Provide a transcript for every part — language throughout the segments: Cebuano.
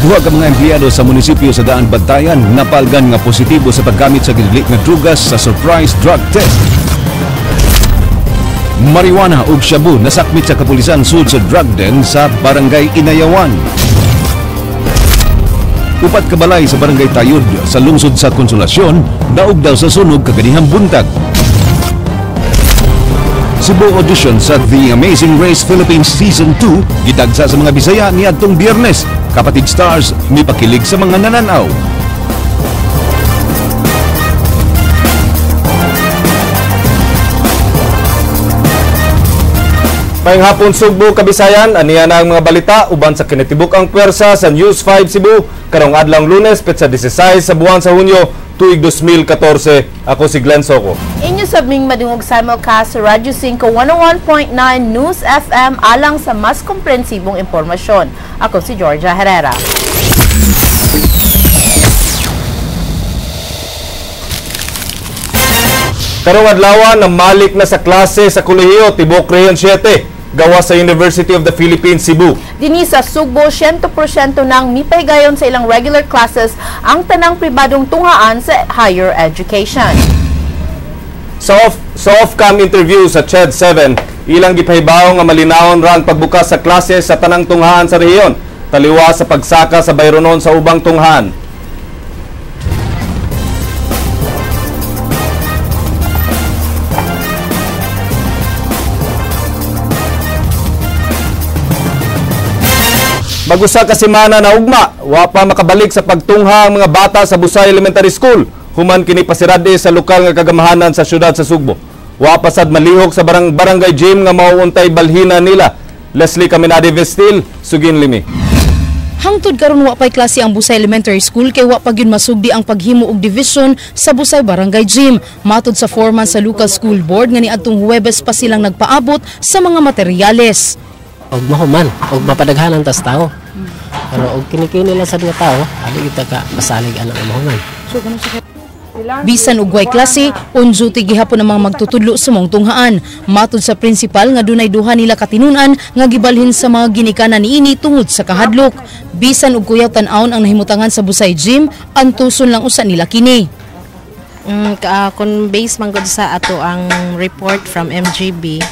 Duha ka mga empleyado sa munisipyo sa Daan Bantayan napalgan nga positibo sa paggamit sa gidili nga drugas sa surprise drug test. Marijuana ug shabu nasakmit sa kapulisan sud sa drug den sa Barangay Inayawan. Upat ka balay sa Barangay Tayod sa lungsod sa Konsolasyon daog daw sa sunog kaganihang buntag. Cebu audition sa The Amazing Race Philippines Season 2 gidagsa sa mga Bisaya niadtong Biyernes. Kapatid Stars mipakilig sa mga nananaw. Maayong hapon Sugbo, Kabisayan, aniya na ang mga balita uban sa kinatibuk ang puwersa sa News 5 Cebu karong adlawng Lunes petsa 16 sa buwan sa Hunyo tuig 2014. Ako si Glenn Soco. Inyo sabing madungog simulcast sa Radyo 5 101.9 News FM alang sa mas komprehensibong impormasyon. Ako si Georgia Herrera. Karong adlaw na malik na sa klase sa kolehiyo tibok Rehiyon 7 gawa sa University of the Philippines Cebu. Dinhi sa Sugbo, 100% nang mipahigayon sa ilang regular classes ang tanang pribadong tunghaan sa higher education. Sa off-cam interview sa CHED 7, ilang gipahibaw nga malinawon ra ang pagbukas sa klase sa tanang tunghaan sa rehiyon, taliwa sa pagsaka sa bayronon sa ubang tunghaan. Mag-usa ka semana na ugma, wa pa makabalik sa pagtungha ang mga bata sa Busay Elementary School. Human kini pasirade sa lokal nga kagamahanan sa syudad sa Sugbo. Wa pa sad malihok sa barangay gym nga mauuntay balhina nila. Leslie Caminade Vestil, Sugin Limi. Hangtod karon wa pay klase ang Busay Elementary School kay wa pa gyud masugdi ang paghimo og division sa Busay Barangay Gym. Matod sa foreman sa local school board nga niadtong Huwebes pa silang nagpaabot sa mga materyales. Og mahuman, og mapadaghanan tas tao. Pero og kinikini lang sa mga tao, ali kita ka masalig anang mahuman. Bisan og way klase, on duty gihapon ang mga magtutudlo sa mong tunghaan. Matod sa principal nga dunay duha nila katinun-an nga gibalhin sa mga ginikanan niini tungod sa kahadlok. Bisan og kuyaw tan-awon ang nahimutangan sa Busay Gym, antuson lang usa nila kini. Kung base man gud sa ato ang report from MGB,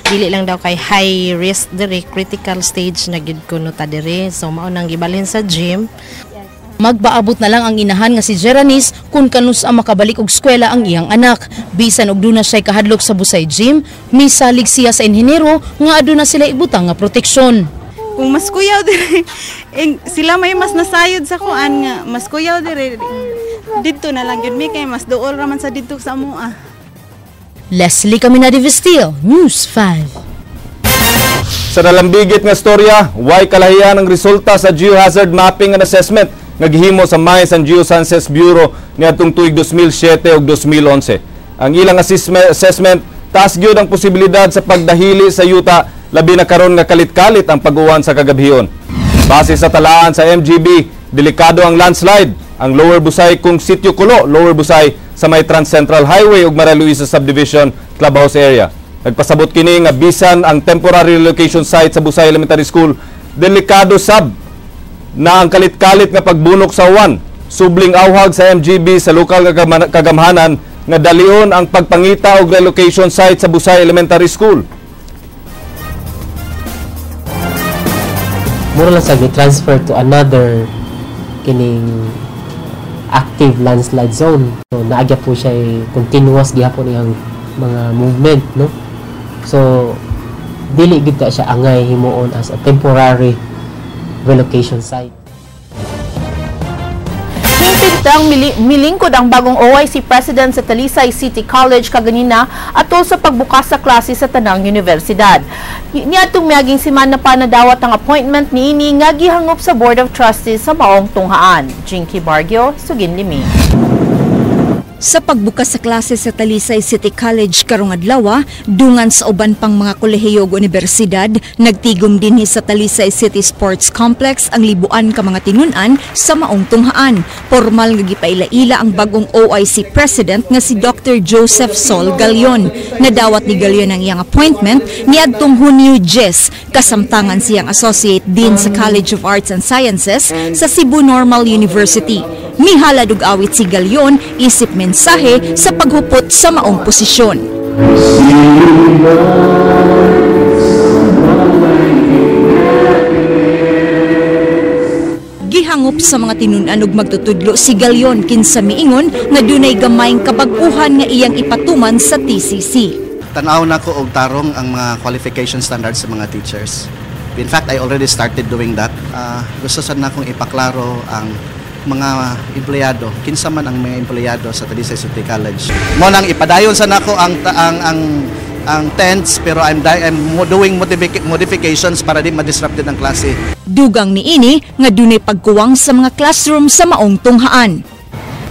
dili lang daw kay high risk diri, critical stage na gid kuno ta diri. So mao nang gibalhin sa gym. Magbaabot na lang ang inahan nga si Jeranis kung kanus ang makabalik og eskwela ang iyang anak. Bisan og duna siya'y kahadlok sa Busay Gym, misalig siya sa inhinero nga aduna sila ibutang nga proteksyon. Kung mas kuyaw diri, sila may mas nasayod sa kuan nga mas kuyaw diri, didto na lang gyud mi kay mas duol ra man sa didto sa amoa. Leslie Caminade Vestil, News 5. Sa nalambigit nga storya, way kalahian ang resulta sa Geohazard Mapping and Assessment nga gihimo sa Mines and Geosciences Bureau niadtong tuig 2007 ug 2011. Ang ilang assessment taas gyud ang posibilidad sa pagdahili sa yuta labi na karon nga kalit-kalit ang pag-uwan sa kagabhion. Base sa talaan sa MGB, delikado ang landslide. Ang Lower Busay kung Sitio Kulo, Lower Busay sa may Trans-Central Highway ug Maria Luisa Subdivision, Clubhouse area. Nagpasabot kini nga bisan ang temporary relocation site sa Busay Elementary School, delikado sab na ang kalit-kalit nga pagbunok sa uwan. Subling awhag sa MGB sa lokal nga kagamhanan nga dalion ang pagpangita og relocation site sa Busay Elementary School. Mura lang sa transfer to another kining active landslide zone. So naagya po siya continuous gihapon iyang mga movement, no? So dili gid ta siya angay himuon as a temporary relocation site. Hingpitang milingkod ang bagong OIC President sa Talisay City College kaganina atol sa pagbukas sa klase sa tanang universidad. Niadtong miaging semana pa nadawat ang appointment niini nga gihangop sa Board of Trustees sa maong tunghaan. Jinky Bargio, Sugin Limi. Sa pagbukas sa klase sa Talisay City College karong adlaw, dungan sa uban pang mga kolehiyo ug universidad, nagtigom dinhi sa Talisay City Sports Complex ang libuan ka mga tinun-an sa maong tunghaan. Formal nga gipaila-ila ang bagong OIC President nga si Dr. Joseph Sol Galion. Nadawat ni Galion ang iyang appointment niadtong Hunyo 10, kasamtangan siyang Associate Dean sa College of Arts and Sciences sa Cebu Normal University. Mihalad og awit si Galion isip mensahe sa paghupot sa maong posisyon. Gihangop sa mga tinun-an og magtutudlo si Galion kinsa miingon nga dunay gamayng kabag-uhan nga iyang ipatuman sa TCC. Tan-aw nako og tarong ang mga qualification standards sa mga teachers. In fact, I already started doing that. Gusto sad na akong ipaklaro ang mga empleyado, kinsa man ang mga empleyado sa Talisay City College. Mo nang ipadayon sa nako ang tents, pero I'm doing modifications para di ma-disrupted ang klase. Dugang niini nga dunay pagkuwang sa mga classroom sa maong tunghaan.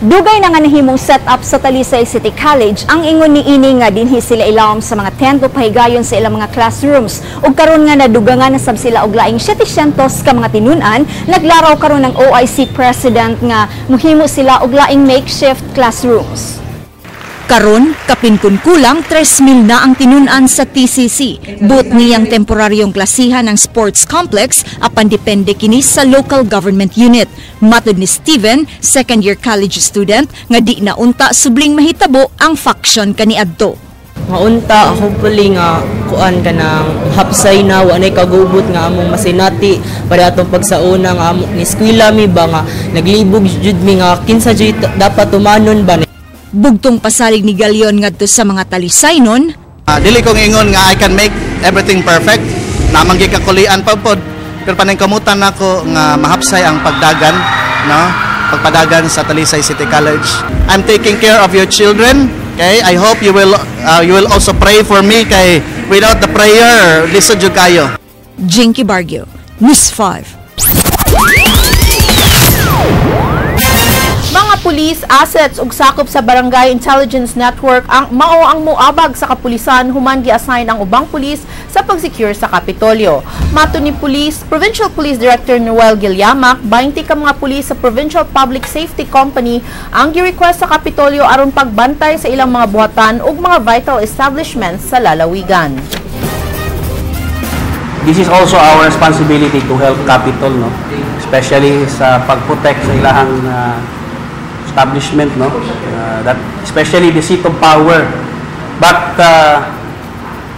Dugay na nga nahimong set-up sa Talisay City College ang ingon niini nga dinhi sila ilawom sa mga tent o pahigayon sa ilang mga classrooms. Ug karon nga nadugangan na sab sila og laing 700 ka mga tinun-an, naglaraw karon ng OIC President nga mohimo sila og laing makeshift classrooms. Karon, kapin kun kulang 3,000 na ang tinun-an sa TCC. Buot niyang temporaryong klasihan ng sports complex apan depende kini sa local government unit. Matod ni Steven, second year college student, nga di na unta subling mahitabo ang faction kaniadto. Nga unta, hopefully nga kuan ka ng hapsay na, wa nay kagubot nga among masinati para atong pagsauna nga among ni eskwela mi ba nga naglibog jud mi nga kinsa jud dapat tumanon ba. Bugtong pasalig ni Galion ngadto sa mga Talisaynon. Dili kong ingon nga I can make everything perfect. Namang gikakulian pa pod. Pero paningkamutan nako nga mahapsay ang pagdagan, no? Pagpadagan sa Talisay City College. I'm taking care of your children. Okay? I hope you will also pray for me kay without the prayer, lisod jud kayo. Jinky Bargio, News 5. Mga police assets ug sakop sa Barangay Intelligence Network ang mao ang moabag sa kapulisan human gi-assign ang ubang pulis sa pag-secure sa Kapitolyo. Mato ni Police Provincial Police Director Noel Gilyamak, 20 ka mga pulis sa Provincial Public Safety Company ang gi-request sa Kapitolyo aron pagbantay sa ilang mga buhatan ug mga vital establishments sa lalawigan. This is also our responsibility to help Capitol, no? Especially sa pag-protect sa ilahang establishment, no? That especially the seat of power. But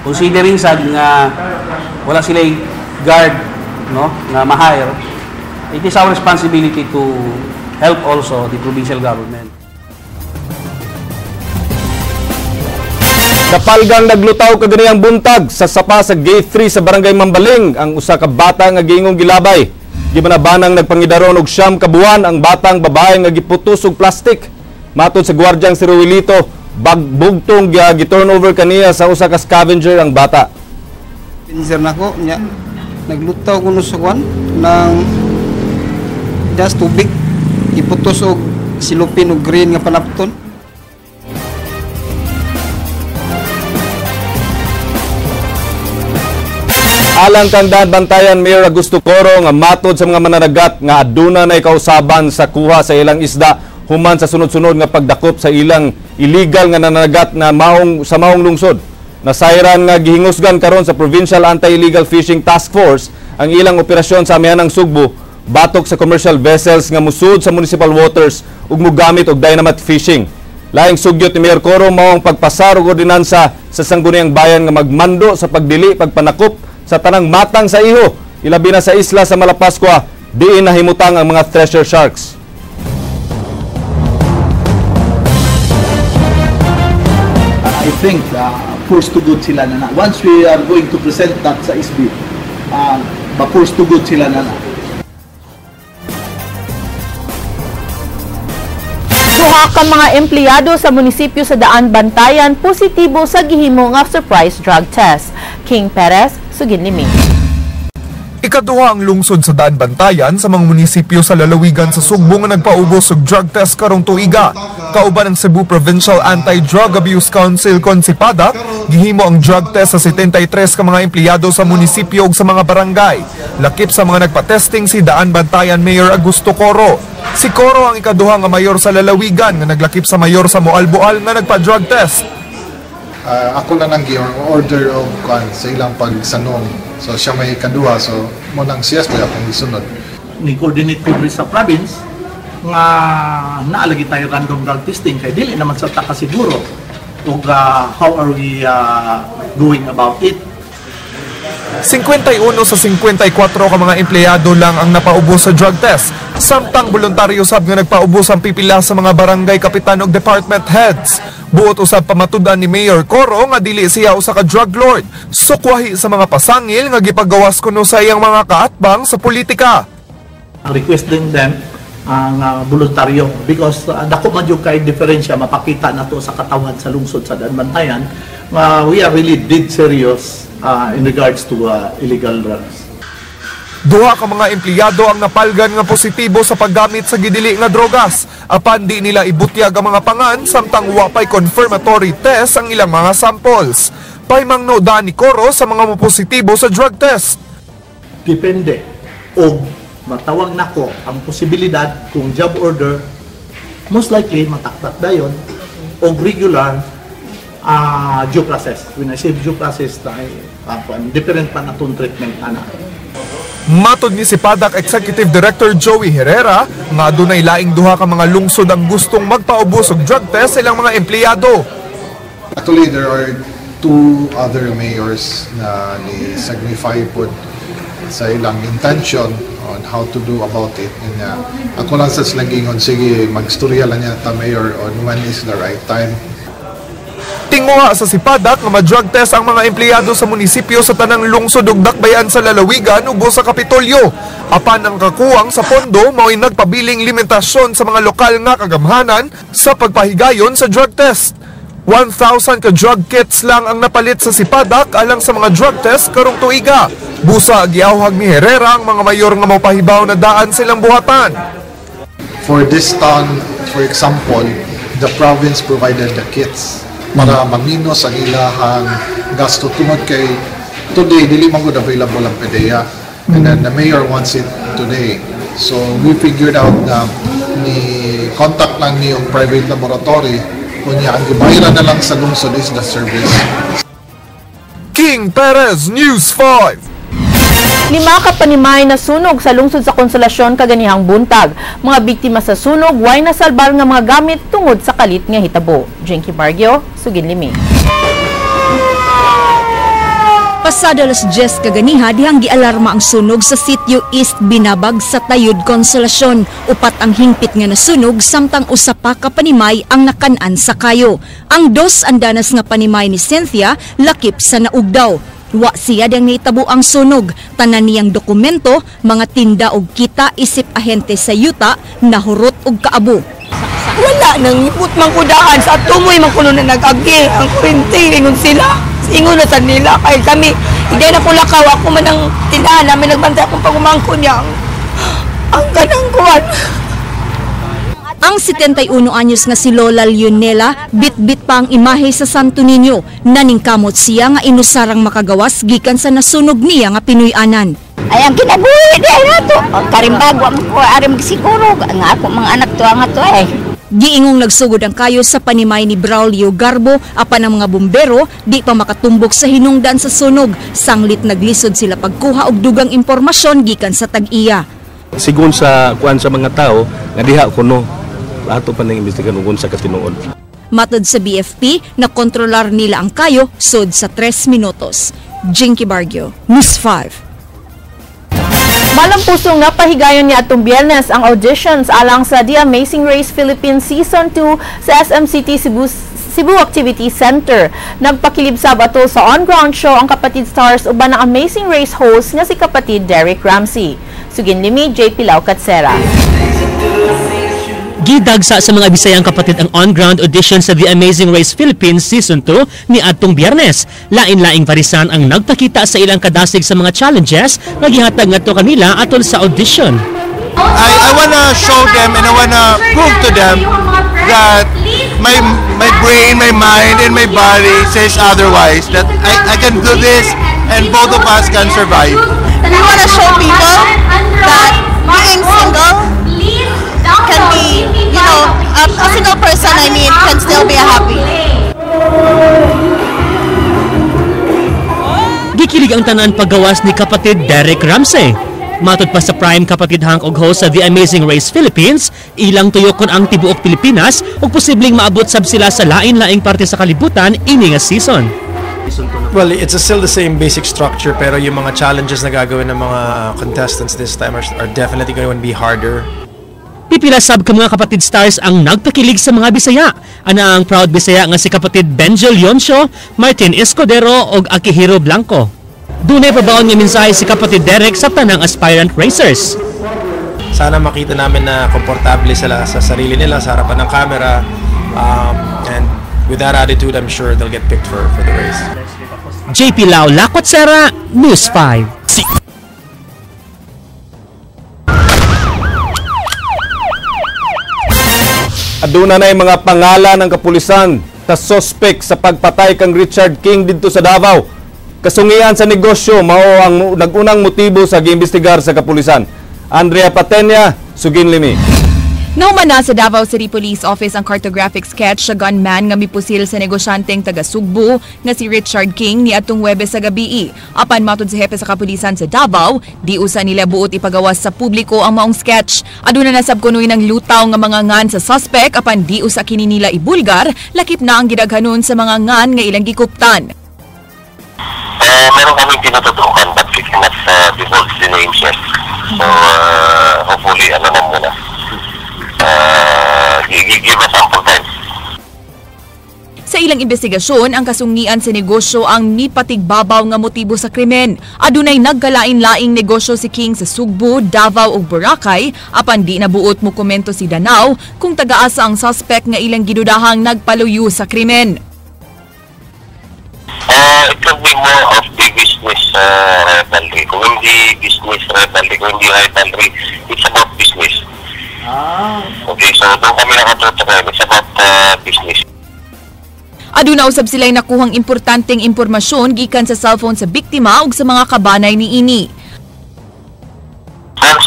considering sad nga wala sila guard, no, nga ma-hire, it is our responsibility to help also the provincial government. Kapalgang naglutaw kaganiyang buntag sa sapa sa Gate 3 sa Barangay Mambaling ang usa ka bata nga giingong gilabay. Gimanabanang nagpangidaron og 9 ka buwan ang batang babae nga giputos og plastik. Matod sa gwardyang si Ruelito, bagbugtong gi-turnover kaniya sa usa ka scavenger ang bata. Pinser nako nya naglutaw kuno sa kwan ng just tubig iputos og silupin og green nga panapton. Alang kang daan bantayan Mayor Augusto Coro nga matod sa mga mananagat nga aduna nay kausaban sa kuha sa ilang isda human sa sunod-sunod nga pagdakop sa ilang illegal nga nananagat na maong sa maong lungsod. Nasayran nga gihingusgan karon sa Provincial Anti-Illegal Fishing Task Force ang ilang operasyon sa amihanang Sugbo batok sa commercial vessels nga musud sa municipal waters ug mogamit og dynamite fishing. Laing sugyot ni Mayor Coro mao ang pagpasar og ordinansa sa Sangguniang Bayan nga magmando sa pagdili pagpanakop sa tanang matang sa iho, ilabi na sa isla sa Malapascua, diin nahimutang ang mga thresher sharks. I think forced to good sila na na. Once we are going to present that sa SB, ma-forced to good sila na na. Duha ka mga empleyado sa munisipyo sa Daan Bantayan positibo sa gihimo nga surprise drug test. King Perez, Sugin Liming. Ikaduha ang lungsod sa Daanbantayan sa mga munisipyo sa lalawigan sa Sugbo nga nagpaubos og drug test karong tuiga. Kauban ang Cebu Provincial Anti-Drug Abuse Council kon SIPADAC, gihimo ang drug test sa 73 ka mga empleyado sa munisipyo ug sa mga barangay. Lakip sa mga nagpa-testing si Daanbantayan Mayor Augusto Coro. Si Coro ang ikaduha nga mayor sa lalawigan nga naglakip sa mayor sa Moalboal nga nagpa-drug test. Ako lang ang order of kuan sa ilang pagsanong. So siya may kaduha, so mo nang siya pa akong gisunod. Ni-coordinate ko sa province nga naalagi tayo random drug testing kay dili naman sa ta kasiguro ug how are we going about it. 51 sa 54 ka mga empleyado lang ang napaubos sa drug test. Samtang voluntaryo sab nga nagpaubos ang pipila sa mga barangay kapitan ug department heads. Buot usab pamatud-an ni Mayor Coro nga dili siya usa ka drug lord. Sukwahi sa mga pasangil nga gipagawas kuno sa iyang mga kaatbang sa politika. Request din them ang voluntaryo because dako man jud kay diferensya mapakita nato sa katawan sa lungsod sa Daanbantayan nga we are really dead serious in regards to illegal drugs. Duha ka mga empleyado ang napalgan nga positibo sa paggamit sa gidili nga drogas. Apan di nila ibutyag ang mga pangan samtang wa pay confirmatory test ang ilang mga samples. Paimangno daan ni Coro sa mga mopositibo sa drug test. Depende og matawag nako ang posibilidad kung job order, most likely mataktak dayon og regular due process. When I say due process, ay different pa natong treatment ana. Matod ni SIPADAC Executive Director Joey Herrera nga adunay laing duha ka mga lungsod ang gustong magpaubos og drug test sa ilang mga empleyado. Actually, there are two other mayors na ni signify pod sa ilang intention on how to do about it. And, ako lang sa silang gingon, sige, magstorya lang niya ta mayor on when is the right time. Tinguha sa SIPADAC nga ma-drug test ang mga empleyado sa munisipyo sa tanang lungsod ug dakbayan sa lalawigan ubos sa Kapitolyo. Apan ang kakuwang sa pondo mao'y nagpabiling limitasyon sa mga lokal nga kagamhanan sa pagpahigayon sa drug test. 1,000 ka drug kits lang ang napalit sa SIPADAC alang sa mga drug test karong tuiga. Busa giawhag ni Herrera ang mga mayor nga mopahibaw na daan silang buhatan. For this town, for example, the province provided the kits para maminos ang ilahang gasto tungod kay today dili man gud available ang PDEA and then the mayor wants it today. So we figured out na ni contact lang ni yung private laboratory, kunya ang gibayaran na lang sa lungsod is the service. King Perez, News 5. 5 ka panimay na sunog sa lungsod sa Konsolasyon kaganihang buntag. Mga biktima sa sunog way nasalbar nga mga gamit tungod sa kalit nga hitabo. Jinky Bargio, Sugin Limi. Pasado alas 10 kaganiha dihang gialarma ang sunog sa sitio East Binabag sa Tayod, Konsolasyon. 4 ang hingpit nga nasunog samtang 1 pa ka panimay ang nakan-an sa kayo. Ang 2 andanas nga panimay ni Cynthia lakip sa naugdaw. Wa siya diyang nahitabo ang sunog. Tanan niyang dokumento, mga tinda og kita isip ahente sa yuta, nahurot og kaabo. Wala nang iput man kudaan sa tumoy man kuno na nag-agi ang kurinti ingon sila. Ingon na sa nila kay kami hindi na ko lakaw, ako man ang tindahan namin nagbantay akong pagumangko niya ang kanang kuan. Ang 71 anyos nga si Lola Leonela, bit-bit pa ang imahe sa Santo Niño. Naningkamot siya nga inusarang makagawas gikan sa nasunog niya nga Pinoy-anan. Ay, ang kinabuhi di ay nato. Ang karimbag, wa man ko arim siguro. Nga ako mga anak to, ang ato ay. Giingong nagsugod ang kayo sa panimay ni Braulio Garbo, apan ang mga bumbero di pa makatumbok sa hinungdan sa sunog. Sanglit naglisod sila pagkuha og dugang impormasyon gikan sa tag-iya. Sigon sa kuan sa mga tao nga diha kuno ato pa nang imbestigahan ug sa katinuod. Matod sa BFP, nakontrolar nila ang kayo sud sa 3 minutos. Jinky Bargio, News 5. Malampuso nga pahigayon ni atong Biyernes ang auditions alang sa The Amazing Race Philippines Season 2 sa SM City Cebu Activity Center. Nagpakilibsab ato sa on-ground show ang Kapatid Stars uban ang Amazing Race host nga si Kapatid Derek Ramsey. Sugin Limi, JP Lau Katsera. Gidagsa sa mga Bisayang kapatid ang on-ground audition sa The Amazing Race Philippines Season 2 ni adtong Biyernes. Lain-laing parisan ang nagpakita sa ilang kadasig sa mga challenges nga gihatag ngadto kanila atol sa audition. I wanna show them and I wanna prove to them that my brain, my mind, and my body says otherwise. That I can do this and both of us can survive. We wanna show people that being single can be, a single person, I mean, can still be happy. Gikilig ang tanan paggawas ni kapatid Derek Ramsey. Matod pa sa prime kapatid Hank og host sa The Amazing Race Philippines, ilang tuyokon ang tibuok Pilipinas ug posibleng maabot sab sila sa lain-laing parte sa kalibutan ini nga season. Well, it's still the same basic structure, pero yung mga challenges na gagawin ng mga contestants this time are definitely going to be harder. Pipila sab ka mga kapatid stars ang nagpakilig sa mga Bisaya. Ana ang proud Bisaya nga si kapatid Benjo Leoncio, Martin Escudero ug Akihiro Blanco. Dunay pabaon nga mensahe si kapatid Derek sa tanang aspirant racers. Sana makita namin na komportable sila sa sarili nila sa harapan ng camera, and with that attitude, I'm sure they'll get picked for the race. JP Lau, Lakotsera, News 5. Aduna na mga pangalan ng kapulisan sa sospek sa pagpatay kang Richard King didto sa Davao. Kasungian sa negosyo mao ang nagunang motibo sa giimbestigar sa kapulisan. Andrea Patenia, Sugin Limi. Nahuman na sa Davao City Police Office ang cartographic sketch sa gunman nga mipusil sa negosyanteng taga Sugbo nga si Richard King niadtong Huwebes sa gabii. Apan matud sa hepe sa kapulisan sa Davao, di usa nila buot ipagawas sa publiko ang maong sketch. Aduna na sab kunoy ng lutaw nga mga ngan sa suspect apan di usa kini nila ibulgar, lakip na ang gidaghanon sa mga ngan nga ilang gikuptan. Meron kaming tinututukan but we cannot divulge the names yet. So hopefully ano na muna. Give us ample time. Sa ilang investigasyon, ang kasungian sa negosyo ang mipatigbabaw nga motibo sa krimen. Adunay nagkalain-laing negosyo si King sa Sugbo, Davao ug Boracay, apan di nabuot mo komento si Danao kung tagaasa ang suspect nga ilang gidudahang nagpaluyo sa krimen. It can be more of the business rivalry. Kung hindi business rivalry, kung hindi rivalry, it's about business. Okay, so doon kami nakatutok ngayon. It's about business. Aduna usab sila'y nakuhang importanteng impormasyon gikan sa cellphone sa biktima ug sa mga kabanay ni ini. Well,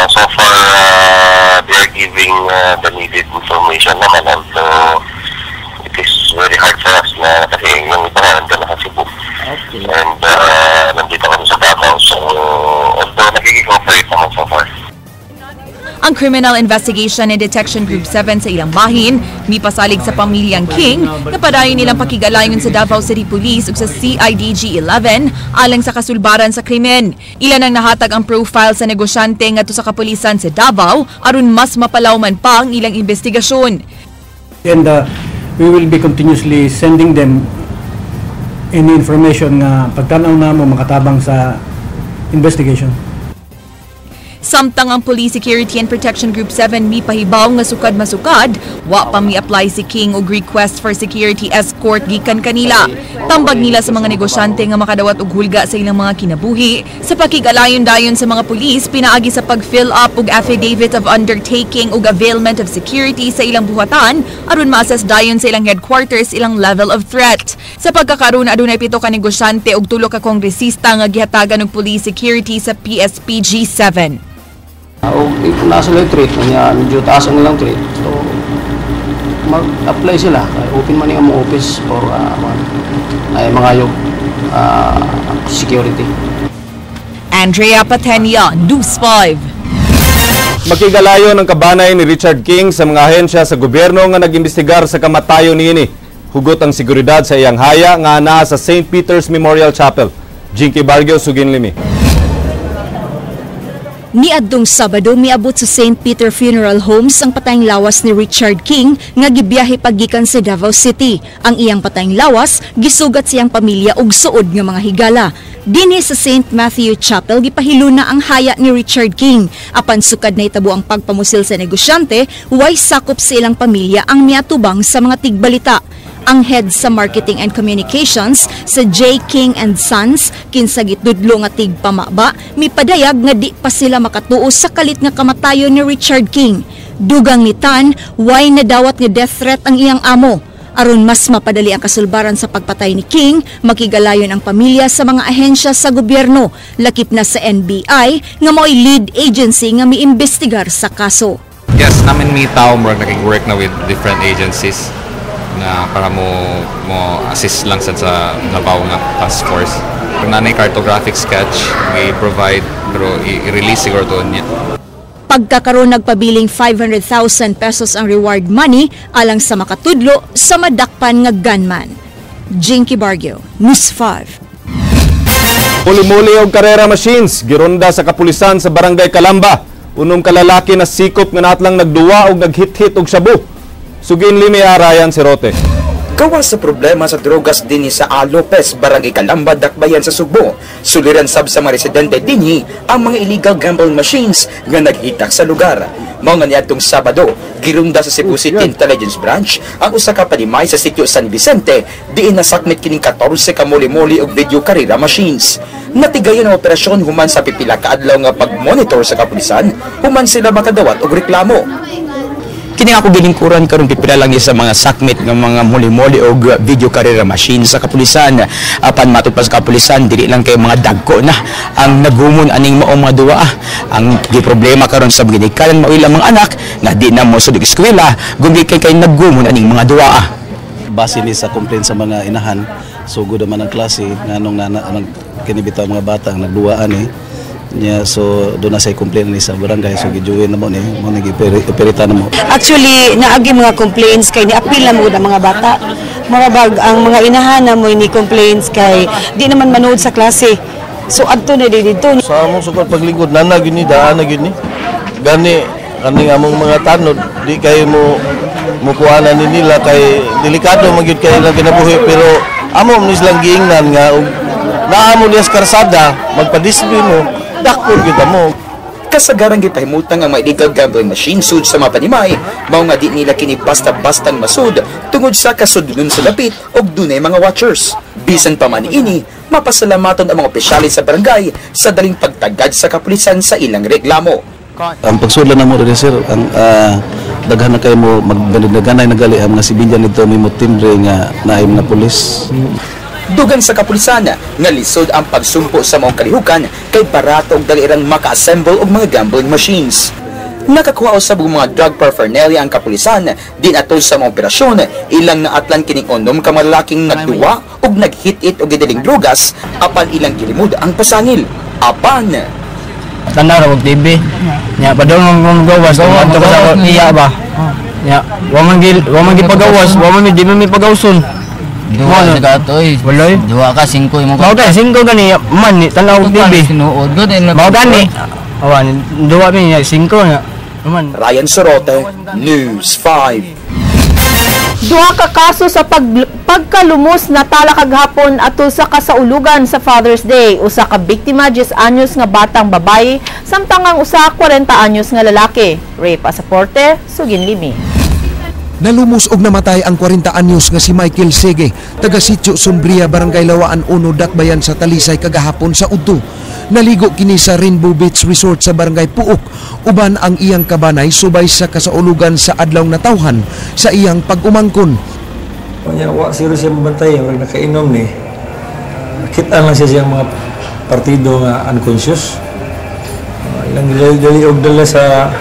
so far, they are giving the needed information naman. Although it is very hard for us na kasi yung iba nga nandun na sa Cebu. Okay. And nandito kami sa Davao. So, although nagiging-cooperate naman so far. Ang Criminal Investigation and Detection Group 7 sa ilang bahin, mipasalig sa pamilyang King, na padayon nilang pakigalayon sa Davao City Police ug sa CIDG 11 alang sa kasulbaran sa krimen. Ilan ang nahatag ang profile sa negosyante ngadto sa kapulisan sa Davao aron mas mapalawman pa ang ilang investigasyon. And we will be continuously sending them any information nga pagtan-aw namo makatabang sa investigation. Samtang ang Police Security and Protection Group 7 mipahibaw nga sukad masukad, wa pa mi-apply si King og request for security escort gikan kanila. Tambag nila sa mga negosyante nga makadawat og hulga sa ilang mga kinabuhi sa pakig-alayon dayon sa mga pulis pinaagi sa pag-fill up og affidavit of undertaking ug availment of security sa ilang buhatan aron ma-assess dayon sa ilang headquarters ilang level of threat. Sa pagkakaroon adunay 7 ka negosyante ug 3 ka kongresista nga gihatagan og police security sa PSPG 7. O kung nasa sila yung trade, kanya medyo taas ang ilang trade, so mag-apply sila. Open man yung office for ay mga yung security. Andrea Patenia, News 5. Makigalayon ang kabanay ni Richard King sa mga ahensya sa gobyerno nga nag-imbestigar sa kamatayon niini. Hugot ang seguridad sa iyang haya nga naa sa St. Peter's Memorial Chapel. Jinky Barrio, Sugin Limi. Niadtong Sabado, miabot sa St. Peter Funeral Homes ang patayng lawas ni Richard King nga gibiyahe paggikan sa Davao City. Ang iyang patayng lawas gisugat siyang pamilya og suod nga mga higala. Dinhi sa St. Matthew Chapel gipahiluna ang haya ni Richard King. Apan sukad na itabo ang pagpamusil sa negosyante, way sakop sa ilang pamilya ang miatubang sa mga tigbalita. Ang head sa Marketing and Communications sa J. King and Sons, kinsa gitudlo nga tigpamaba, mipadayag nga di pa sila makatuo sa kalit nga kamatayon ni Richard King. Dugang ni Tan, way nadawat nga death threat ang iyang amo. Aron mas mapadali ang kasulbaran sa pagpatay ni King, makigalayon ang pamilya sa mga ahensya sa gobyerno, lakip na sa NBI nga mao'y lead agency nga miimbestigar sa kaso. Yes, namin mi tao murag nakig-work na with different agencies na para mo mo assist lang sad sa Davao nga task force. Kung nanay cartographic sketch, i-provide pero i-release siguro doon niya. Pagkakaroon nagpabiling 500,000 pesos ang reward money alang sa makatudlo sa madakpan nga gunman. Jinky Bargio, News 5. Muli-muli og karera machines gironda sa kapulisan sa Barangay Kalamba. Unom ka lalaki na sikop nga natlang nagduwa og naghit-hit og shabu. Sugin limi Arayan Sirote. Gawas sa problema sa drogas dinhi sa A. Lopez, Barangay Kalamba, Dakbayan sa Sugbo. Suliran sab sa mga residente dinhi ang mga illegal gambling machines nga naghitak sa lugar. Mao nga niadtong Sabado, girunda sa Cebu City Intelligence Branch ang usa ka panimay sa sitio San Vicente diin nasakmit kining 14 ka muli-muli og video karera machines. Natigayon ang operasyon human sa pipila ka adlaw nga pag-monitor sa kapulisan, human sila makadawat og reklamo. Kini ako gilingkuran karon pipila lang ni sa mga sakmit ng mga muli-muli og video karera machine sa kapulisan. Apan matud pa sa kapulisan, dili lang kay mga dagko na ang nagumon aning maong mga duwa. Ang giproblema karon sa ginikanan mao ilang mga anak nga di na mo sud eskwela gumikan kay nagumon aning mga duwa. Base ni sa complaint sa mga inahan, sugod naman ang klase nganong nana anang kinibitaw mga bata ang nagduwaan eh. Nya so doon na sa complaint ni sa barangay, so gijuin na mo ni mo ni giperita na mo. Actually, naagi mga complaints kay ni-appeal na mo ang mga bata. Murabag ang mga inahan na mo ni complaints kay di naman manood sa klase. So adto na di didto. Sa among sukad paglingkod nana gyud ni daan na gyud ni. Gani kaning among mga tanod di kay mo mukuanan ni nila kay delikado man gyud kay ilang kinabuhi, pero amo man silang giingnan nga og naamo niya sa karsada magpadisplay mo dakpon gyud mo. Kasagaran gipahimutang ang mga illegal gambling machine sud sa mga panimay, mao nga di nila kini basta-bastang masud tungod sa kasudlon sa dapit og dunay mga watchers. Bisan pa man ini, mapasalamaton ang mga opisyalis sa barangay sa daling pagtagad sa kapulisan sa ilang reklamo. Ang pagsudlan namo diri sir, ang daghan na kay mo magdanaganay na gali ang mga sibilyan nito may mo timbre nga naay mga pulis. Dugang sa kapulisan nga lisod ang pagsumpo sa maong kalihukan kay barato og dali rang maka-assemble og mga gambling machines. Nakakuha usab og mga drug paraphernalia ang kapulisan din atol sa mga operasyon, ilang naatlan kining unom ka mga lalaking nagduwa og naghit-it og gidaling drogas apan ilang gilimod ang pasangil. Apan tanaw ra og TV. Nya padung mong gawas adto ka sa iya ba. Nya wa man gipagawas, wa man di man mi pagawson. Duwa sa kato eh. Walay. Duwa ka, 5 mo. Mao gani 5 gani man ni tanaw og TV. Sinuod gud. Mao gani. Awa duwa mi 5 nya. Man. Ryan Sorote, News 5. Duha ka kaso sa pagkalumos na tala kaghapon atol sa kasaulugan sa Father's Day. Usa ka biktima 10 anyos nga batang babae, samtang ang usa 40 anyos nga lalaki. Ray Pasaporte, Sugin Limi. Nalumos og namatay ang 40 anyos nga si Michael Sege, taga Sitio Sombria, Barangay Lawaan 1, Dakbayan sa Talisay kagahapon sa udto. Naligo kini sa Rainbow Beach Resort sa Barangay Puok, uban ang iyang kabanay subay sa kasaulugan sa adlaw natawhan sa iyang pag-umangkon. Kanya wa siro siya mabantay, wag nakainom ni. Nakita lang siya siyang mga partido nga unconscious. Ilang dali og dala sa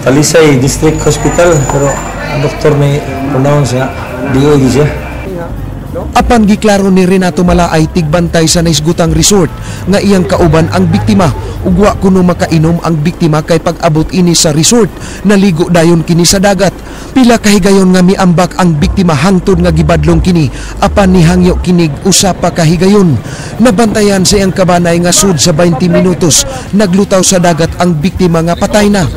Talisay District Hospital, pero ang doktor may pronounce nga DOD siya. Apan giklaro ni Renato Malaay tigbantay sa naisgutang resort nga iyang kauban ang biktima ug wa kuno makainom ang biktima kay pag-abot ini sa resort naligo dayon kini sa dagat. Pila kahigayon nga miambak ang biktima hangtod nga gibadlong kini apan nihangyo kinig usa pa kahigayon. Nabantayan sa iyang kabanay nga sud sa 20 minutos naglutaw sa dagat ang biktima nga patay na.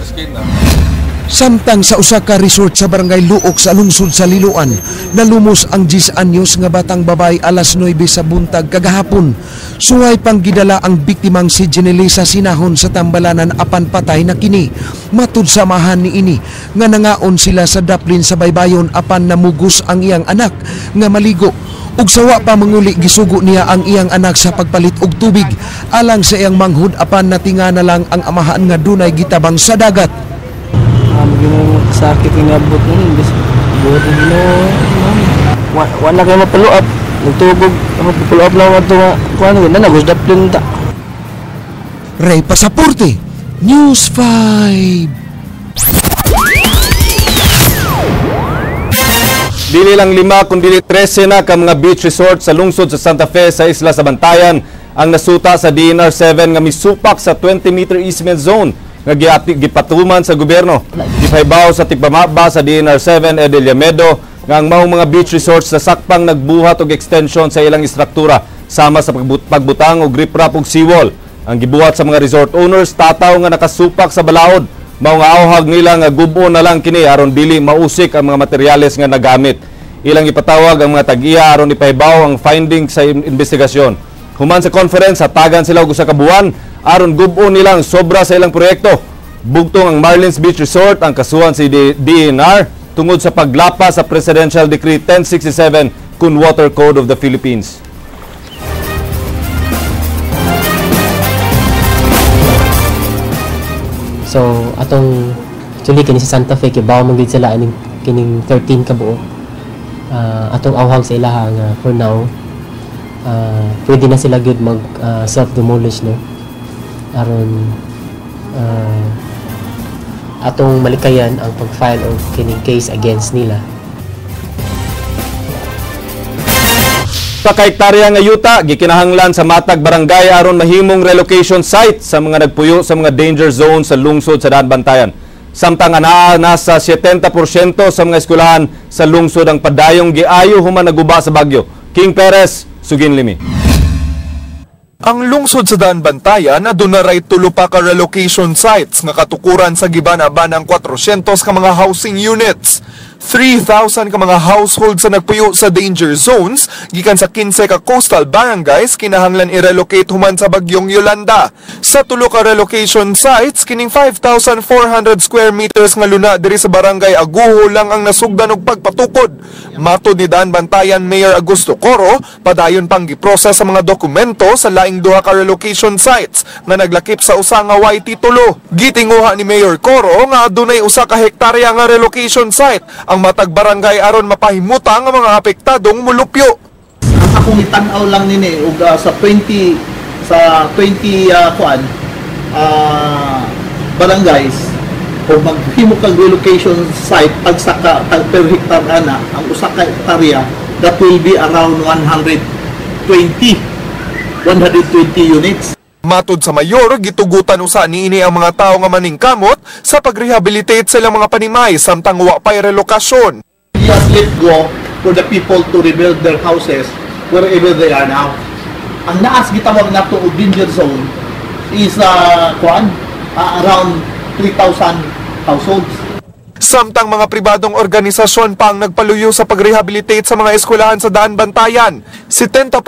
Samtang sa usa ka resort sa barangay Luok sa lungsod sa Liloan, nalumos ang 10 anyos nga batang babae alas 9 sa buntag kagahapon. Suway pang gidala ang biktimang si Genelisa Sinahon sa tambalanan apan patay na kini. Matud sa amahan niini nga nangaon sila sa daplin sa baybayon apan namugos ang iyang anak nga maligo. Ug sawa pa manguli gisugo niya ang iyang anak sa pagpalit og tubig alang sa iyang manghud apan natinga na lang ang amahan nga dunay gitabang sa dagat. Ginoo sakit nga niabot nun, buhat ng Ginoo. Wala kayo mapalo up, nagtubog, mapalo up lang ato nga, kuha na, nagusdaplin ta. Ray Pasaporte, News 5. Dili lang 5 kundi 13 na ka mga beach resort sa lungsod sa Santa Fe sa Isla sa Bantayan ang nasuta sa DNR 7 nga misupak sa 20-meter easement zone nga gipatuman sa gobyerno. Gipahibaw sa tigpamaba sa DNR 7 Edel Llamedo nga ang maong mga beach resorts sa sakpang nagbuhat og extension sa ilang istruktura sama sa pagbutang og riprap ug seawall. Ang gibuhat sa mga resort owners tataw nga nakasupak sa balaod. Mao nga auhag nila nga gubo na lang kini aron dili mausik ang mga materyales nga nagamit. Ilang ipatawag ang mga tag-iya aron ipahibaw ang findings sa investigasyon. Human sa conference, hatagan sila og usa ka buwan aron gubo nilang sobra sa ilang proyekto. Bugtong ang Marlins Beach Resort ang kasuhan si DNR tungod sa paglapa sa Presidential Decree 1067 kun Water Code of the Philippines. So atong actually kini sa Santa Fe kay bawo man gid sila aning kining 13 ka buo. Atong awhag sa ilaha nga for now pwede na sila gyud mag self demolish, no, aron atong malikayan ang pag-file og kining case against nila. Sa ka-hektarya nga yuta gikinahanglan sa matag barangay aron mahimong relocation site sa mga nagpuyo sa mga danger zone sa lungsod sa Daanbantayan. Samtang anaa nasa 70% sa mga eskwelahan sa lungsod ang padayong giayo human naguba sa bagyo. King Perez, Suginlimi. Ang lungsod sa Daanbantayan aduna ray tulo pa ka relocation sites nga katukuran sa giban-abanang 400 ka mga housing units. 3,000 ka mga households sa nagpuyo sa danger zones gikan sa 15 ka coastal barangays kinahanglan i-relocate human sa bagyong Yolanda. Sa tulo ka relocation sites, kining 5,400 square meters nga luna diri sa barangay Aguho lang ang nasugdan og pagpatukod. Matod ni Daanbantayan Mayor Augusto Coro, padayon pang giproses sa mga dokumento sa laing duha ka relocation sites nga naglakip sa usa nga YT tulo. Gitinguha ni Mayor Coro nga adunay usa ka hektarya nga relocation site ang matag barangay aron mapahimutang ang mga apektadong mulupyo. Ang akong itan-aw lang nini og sa 20 barangays o maghimo kag relocation site tag saka tag per hektar ana ang usa ka hektarya, that will be around 120 units. Matod sa mayor, gitugutan usa niini ang mga tao nga maningkamot sa pagrehabilitate sa ilang mga panimay samtang wa pay relokasyon. Just let go for the people to rebuild their houses wherever they are now. Ang naas gitawag nato og danger zone is around 3,000 households. Samtang mga pribadong organisasyon pa ang nagpaluyo sa pagrehabilitate sa mga eskwelahan sa Daanbantayan, 70%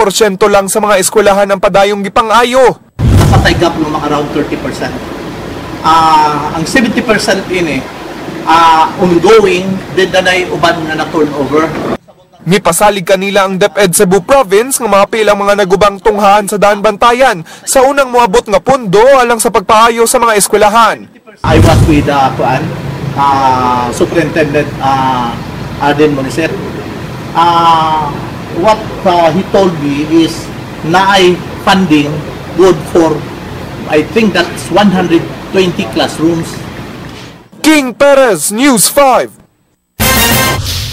lang sa mga eskwelahan ang padayong gipang-ayo. Napatay gap ng mga around 30%. Ang 70% ini ongoing, din na uban na na-turnover. Mipasalig kanila ang DepEd Cebu Province nga maapil ang mga nagubang tunghaan sa Daanbantayan sa unang moabot nga pondo alang sa pagpaayo sa mga eskwelahan. I was with Superintendent Arden Moniset. What he told me is naay funding good for, I think that's 120 classrooms. King Perez, News 5.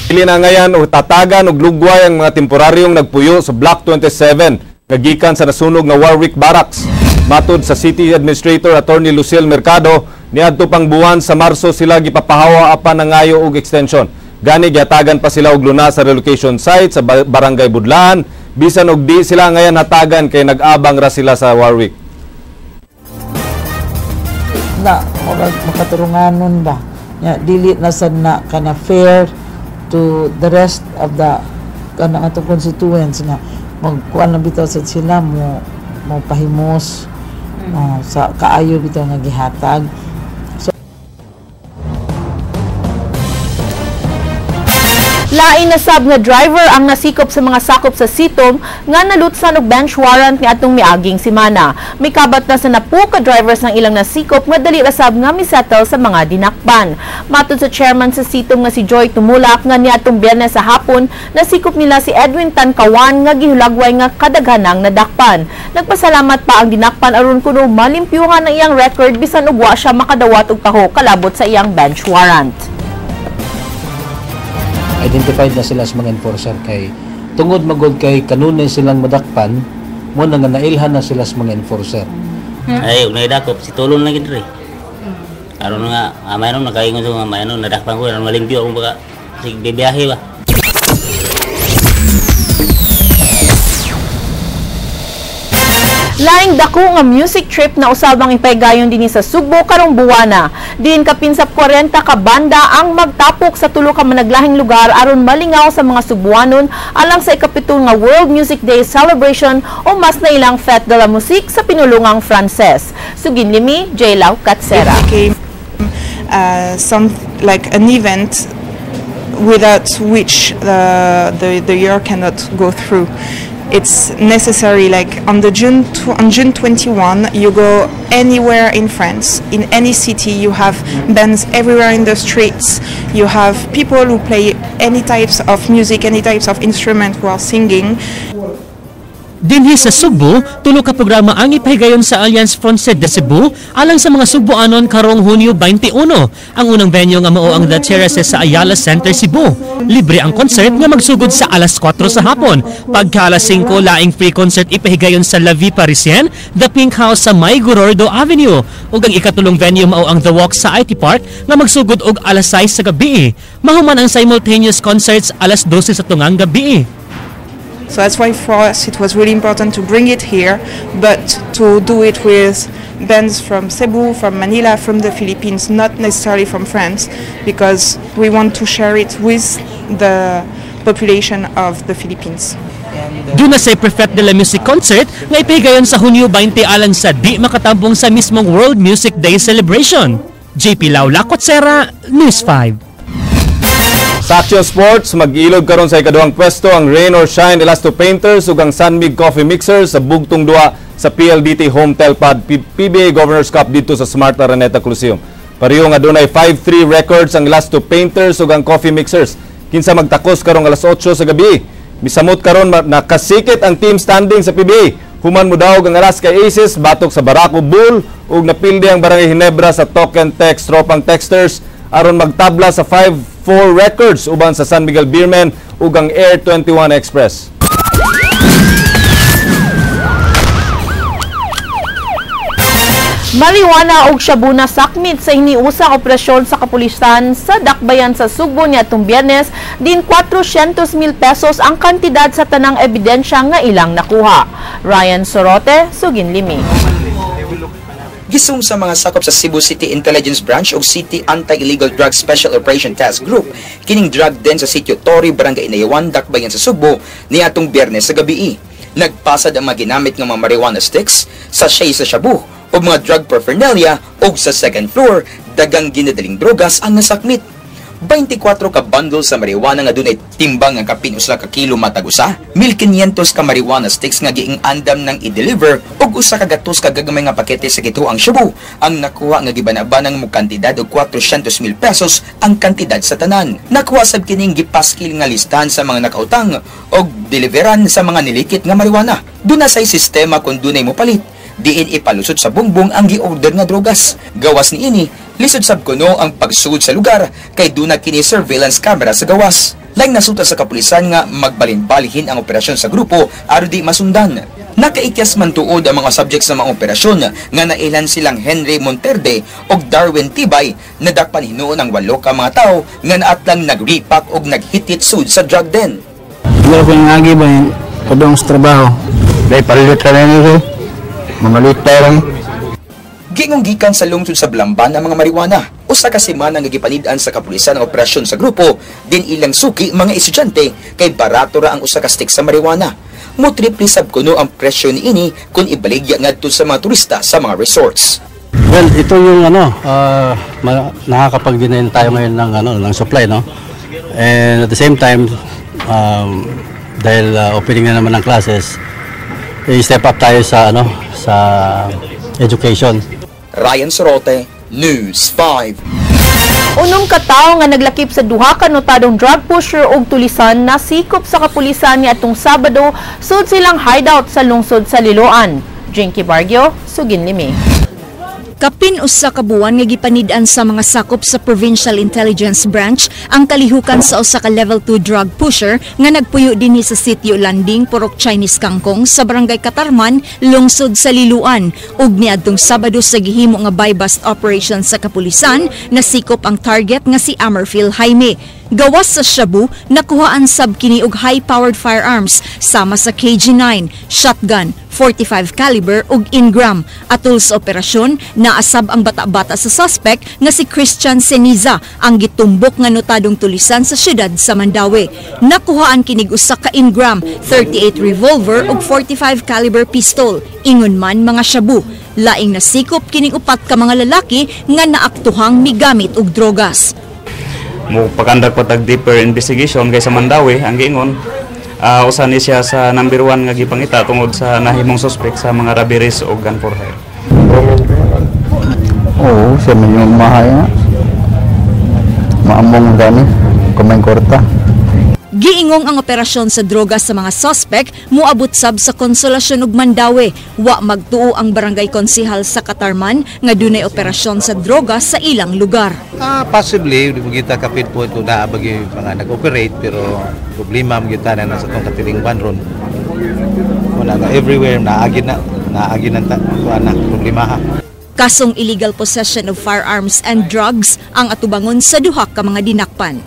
Dili na ngayon o tatagan og lugway ang mga temporaryong nagpuyo sa Block 27 nga gikan sa nasunog nga Warwick Barracks. Matod sa City Administrator Attorney Lucille Mercado, Niadto pang buwan sa Marso sila gipapahawa apan nangayo og extension. Gani gihatagan pa sila og luna sa relocation site sa Barangay Budlaan, bisan og di sila ngayon hatagan kay nag-abang ra sila sa Warwick. Na murag makaturunganon ba nya, dili na sad na kana fair to the rest of the kanang atong constituents nga magkuan lang bitaw sad sila mo mo pahimos, oh, sa kaayo bitaw nga gihatag. So, Lain na sab nga driver ang nasikop sa mga sakop sa Sitom nga nalutsan og bench warrant niadtong miaging semana. Mikabat na sa napu ka drivers ang ilang nasikop nga dali ra sab nga misettle sa mga dinakpan. Matud sa chairman sa Sitom nga si Joy Tumulak nga niadtong Biyernes sa hapon nasikop nila si Edwin Tankawan nga gihulagway nga kadaghanang nadakpan. Nagpasalamat pa ang dinakpan aron kuno malimpyuhan ang iyang record bisan og wa siya makadawat og taho kalabot sa iyang bench warrant. Identified na sila sa mga enforcer kay tungod magod kay kanunay silang madakpan mo na nga nailhan na sila sa mga enforcer. Ay, unay dakop si tulon lagi diri. Aron nga mayroon nakaingon sa mga mayroon nadakpan ko aron malimpyo akong baka sig bibiyahe ba. Laing dako nga music trip na usab ang ipaygayon dinhi sa Sugbo karong buwana. Diin kapin sa 40 ka banda ang magtapok sa tulo ka managlahing lugar aron malingaw sa mga Sugbuanon alang sa ikapito nga World Music Day celebration o mas na ilang Fête de la Musique sa pinulungang Frances. Sugin limi, J. Lau Katsera. It became some like an event without which the year cannot go through. It's necessary, like on June 21, you go anywhere in France, in any city, you have bands everywhere in the streets, you have people who play any types of music, any types of instrument who are singing. Dinhi sa Sugbo, tulo ka programa ang ipahigayon sa Alliance Française de Cebu alang sa mga Sugboanon karong Hunyo 21. Ang unang venue nga mao ang The Terraces sa Ayala Center, Cebu. Libre ang concert nga magsugod sa alas 4 sa hapon. Pagka alas 5, laing free concert ipahigayon sa La Vie Parisienne, The Pink House sa May Gorordo Avenue. Ug ang ikatulong venue mao ang The Walk sa IT Park nga magsugod og alas 6 sa gabi. Mahuman ang simultaneous concerts alas 12 sa tungang gabi. So that's why for us it was really important to bring it here, but to do it with bands from Cebu, from Manila, from the Philippines, not necessarily from France, because we want to share it with the population of the Philippines. Doon na sa Prefect de la Music Concert nga ipahigayon sa Hunyo 20 alang sa di makatambong sa mismong World Music Day celebration. JP Laula Kotsera, News 5. Sa Action Sports, mag-ilog karon sa ikaduhang pwesto ang Rain or Shine Elasto Painters ug ang San Mig Coffee Mixers sa bugtong duwa sa PLDT Home Telpad PBA Governors Cup dito sa Smart Araneta Coliseum. Pareho nga dunay 5-3 records ang Elasto Painters ug ang Coffee Mixers. Kinsa magtakos karong alas 8 sa gabi. Misamot karon nakasikit ang team standing sa PBA. Human modaog ang Alaska Aces batok sa Barako Bull ug napildi ang Barangay Ginebra sa Token Text Tropang Texters aron magtabla sa 5-4 records uban sa San Miguel Beermen ug ang Air 21 Express. Marijuana og shabu na sakmit sa hiniusang operasyon sa kapulisan sa Dakbayan sa Sugbo niadtong Biyernes, din 400,000 pesos ang kantidad sa tanang ebidensya nga ilang nakuha. Ryan Sorote, Sugin Limi. Gisum sa mga sakop sa Cebu City Intelligence Branch o City Anti-Illegal Drug Special Operation Task Group, kining drug den sa sitio Tori, Barangay Inayawan, Dakbayan sa Sugbo, niadtong Biyernes sa gabi. Nagpasad ang mga ginamit ng mga marijuana sticks, sachet sa shabu, o mga drug paraphernalia, o sa second floor, dagang ginadaling drogas ang nasakmit. 24 ka bundle sa marijuana nga dunay timbang nga kapin usa ka kilo matag usa, 1,500 ka marijuana sticks nga giing andam nang i-deliver ug usa ka gatos ka gagamay nga pakete sa gituang shabu ang nakuha nga gibanabanang mo kantidad og 400,000 pesos ang kantidad sa tanan. Nakuha sab kining gipaskil nga listahan sa mga nakautang og deliveran sa mga nilikit nga marijuana. Duna say sistema kung dunay mopalit, diin ipalusot sa bungbong ang gi-order nga drogas. Gawas niini, lisod sab kuno ang pagsugod sa lugar kay duna kini surveillance camera sa gawas. Laing nasuta sa kapulisan nga magbalin-balihin ang operasyon sa grupo aron di masundan. Nakaikyas man tuod ang mga subject sa mga operasyon nga nailan silang Henry Monterde ug Darwin Tibay, nadakpan hinuon ang walo ka mga tawo nga naatlang nagripak og naghitit sud sa drug den. Hindi ko yung agi ba yun, padong sa trabaho. Dahil palit ka na nito, mamalit tayo lang. Gingong gikan sa lungsod sa Blamban ang mga marijuana. Usa ka semana nga gipanid-an sa kapulisan ang operasyon sa grupo, din ilang suki mga estudyante kay barato ra ang usa ka stick sa marijuana. Motriple sab kuno ang presyo niini kung ibaligya ngadto sa mga turista sa mga resorts. Well, ito yung ano, nakakapag-deny tayo ngayon ng ano, ng supply, no? And at the same time, dahil opening na naman ng classes, i-step up tayo sa ano, sa education. Ryan Sorote, News 5. Unom ka tawo nga naglakip sa duha ka notadong drug pusher ug tulisan nasikop sa kapulisan niadtong Sabado sud silang hideout sa lungsod sa Liloan. Jinky Bargio, Sugin Limi. Kapin usa ka buwan nga gipanid-an sa mga sakop sa Provincial Intelligence Branch ang kalihukan sa usa ka level 2 drug pusher nga nagpuyo dinhi sa Sitio Landing, Purok Chinese Kangkong sa Barangay Katarman, lungsod sa Liloan. Ug niadtong Sabado sa gihimo nga buy-bust operation sa kapulisan, nasikop ang target nga si Amerphil Jaime. Gawas sa shabu, nakuhaan sab kini og high-powered firearms sama sa KG9, shotgun, 45 caliber ug Ingram. Atol sa operasyon, naasab ang bata-bata sa suspect nga si Christian Ceniza, ang gitumbok nga notadong tulisan sa syudad sa Mandaue. Nakuhaan kinig usa ka Ingram, 38 revolver ug 45 caliber pistol. Ingon man mga shabu. Laing nasikop kining upat ka mga lalaki nga naaktuhang migamit og drogas. Mo pakandak pa tag deeper investigation kay sa Mandaue ang giingon usa ni siya sa number 1 nga gipangita tungod sa nahimong suspect sa mga robberies o gun for hire. Oo, siya man yung mahay nga. Maamong gani, kumain korta. Giingong ang operasyon sa droga sa mga suspect moabot sab sa Konsolasyon ug Mandaue. Wa magtuo ang barangay konsehal sa Katarman nga dunay operasyon sa droga sa ilang lugar. Possibly, di mo kita kapit po ito na bagi mga nag-operate, pero problema mo kita na nasa itong katilingban ron. Wala na everywhere, naagi na kuan na problema ha. Kasong illegal possession of firearms and drugs ang atubangon sa duha ka mga dinakpan.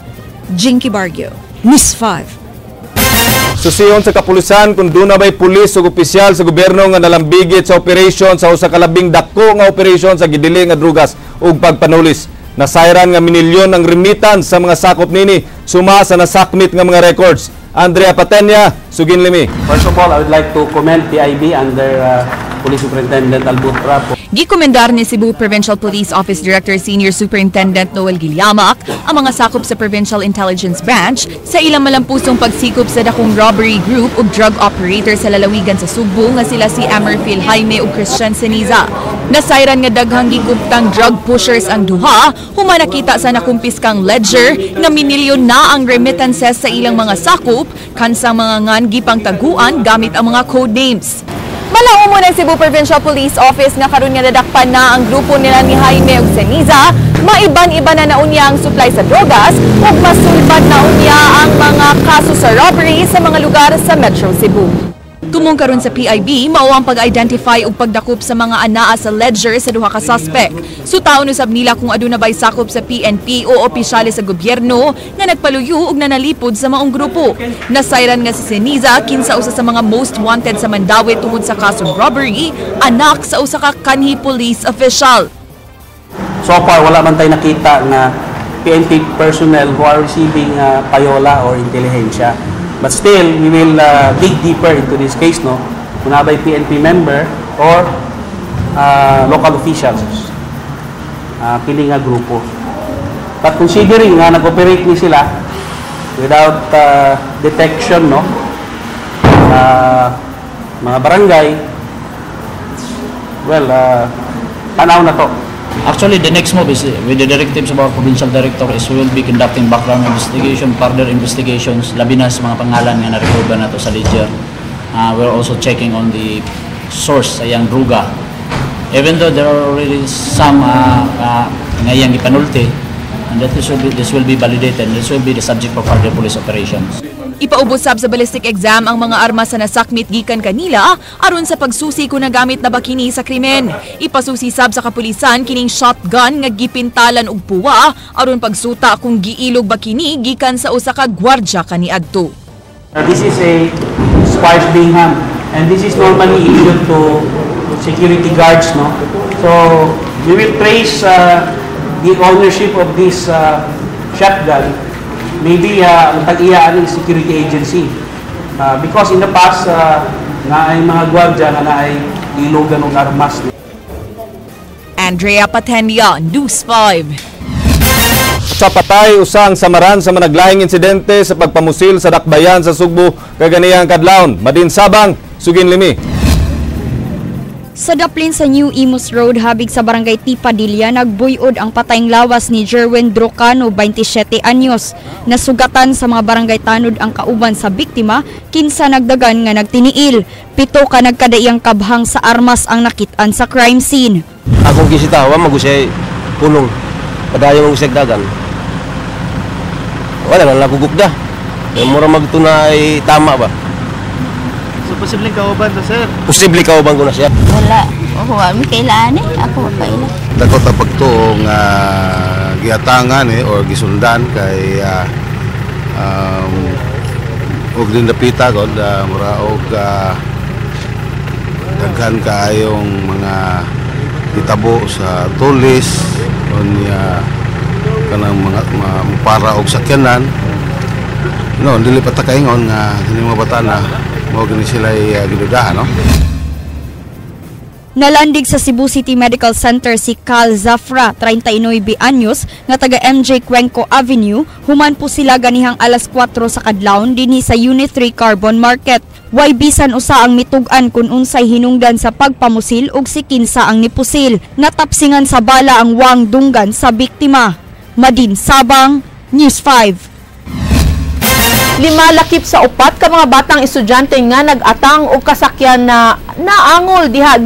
Jinky Bargio, News 5. Susiyon sa kapulisan kung duna bay pulis o opisyal sa gobyerno nga nalambigit sa operation sa usa ka labing dako nga operation sa gidili nga drugas ug pagpanulis. Nasayran nga minilyon ang remittance sa mga sakop nini suma sa nasakmit nga mga records. Andrea Patenya, Sugin Limi. First of all, I would like to commend PIB under Police Superintendent Albutra. Gikomendar ni Cebu Provincial Police Office Director Senior Superintendent Noel Gilyamac ang mga sakop sa Provincial Intelligence Branch sa ilang malampusong pagsikop sa dakong robbery group ug drug operator sa lalawigan sa Sugbo nga sila si Amerphil Jaime ug Christian Ceniza. Nasayran nga daghang giguptang drug pushers ang duha, human nakita sa nakumpiskang ledger nga minilyon na ang remittances sa ilang mga sakop kansang mga ngan gipangtaguan gamit ang mga code names. Malaumo ng Cebu Provincial Police Office nga karon nga nadakpan na ang grupo nila ni Jaime ug Ceniza, maiban-iba na naunya ang supply sa drogas ug masulbad na unya ang mga kaso sa robbery sa mga lugar sa Metro Cebu. Tumong karon sa PIB, mao ang pag-identify ug pagdakop sa mga anaa sa ledger sa duha ka suspect. Sutaon usab nila kung aduna bay sakop sa PNP o opisyales sa gobyerno nga nagpaluyo ug nanalipod sa maong grupo. Nasayran nga si Ceniza kinsa usa sa mga most wanted sa Mandaue tungod sa kasong robbery, anak sa usa ka kanhi police official. So far, wala man tayo nakita na PNP personnel who are receiving payola or intelihensya. But still, we will dig deeper into this case, no? Kung naa bay PNP member or local officials, kini nga grupo. But considering nga nag-operate ni sila without detection, no? Sa mga barangay, well, tanaw na to. Actually, the next move is with the directives of our provincial director is we will be conducting background investigation, further investigations, labi na sa mga pangalan nga na-recover na to sa ledger. We're also checking on the source sa iyang druga. Even though there are already some nga iyang gipanulti, and that this will be validated and this will be the subject for further police operations. Ipaubos sab sa ballistic exam ang mga armas sa nasakmit gikan kanila aron sa pagsusi kung nagamit na ba kini sa krimen. Ipasusi sab sa kapulisan kining shotgun nga gipintalan og puwa aron pagsuta kung giilog ba kini gikan sa usa ka gwardya kaniadto. This is a Squires Bingham, and this is normally issued to security guards, no? So we will trace the ownership of this shotgun. Maybe ang tag-iya ani security agency. Because in the past, naay mga gwardya nga naay ilogan og armas. Andrea Patendia, News 5. Sa patay usang samaran sa managlahing insidente sa pagpamusil sa dakbayan sa Sugbo kaganiyang kadlawon. Madin Sabang, Sugin Limi. Sa daplin sa New Imus Road, habig sa Barangay T. Padilla, nagbuyod ang patayng lawas ni Jerwin Drocano, 27 anyos. Nasugatan sa mga barangay tanod ang kauban sa biktima, kinsa nagdagan nga nagtiniil. 7 ka nagkadaiyang kabhang sa armas ang nakitaan sa crime scene. Akong gisitawa, magusay pulong. Padayon ang usay dagan. Wala lang nagugukda. Mura magtunay tama ba? So, posibleng kauban to, sir? Posible kauban ko na siya. Wala. Wala mi kailan eh. Ako kailan. Dako ta pagtuo nga giatangan or gisundan kay og din dapita god mura og daghan kaayong mga gitabo sa tulis unya kanang mga para og sakyanan. No, dili pa ta kaingon nga kini mga bata na mao gini sila gidudahan, no? Nalandig sa Cebu City Medical Center si Cal Zafra, 39 anyos, nga taga MJ Cuenco Avenue. Human po sila ganihang alas 4 sa kadlawon dinhi sa Unit 3 Carbon Market. Way bisan usa ang mitug-an kun unsay hinungdan sa pagpamusil ug si kinsa ang nipusil. Natapsingan sa bala ang wang dunggan sa biktima. Madin Sabang, News 5. 5 lakip sa 4 ka mga batang estudyante nga nag-atang og kasakyan na naangol diha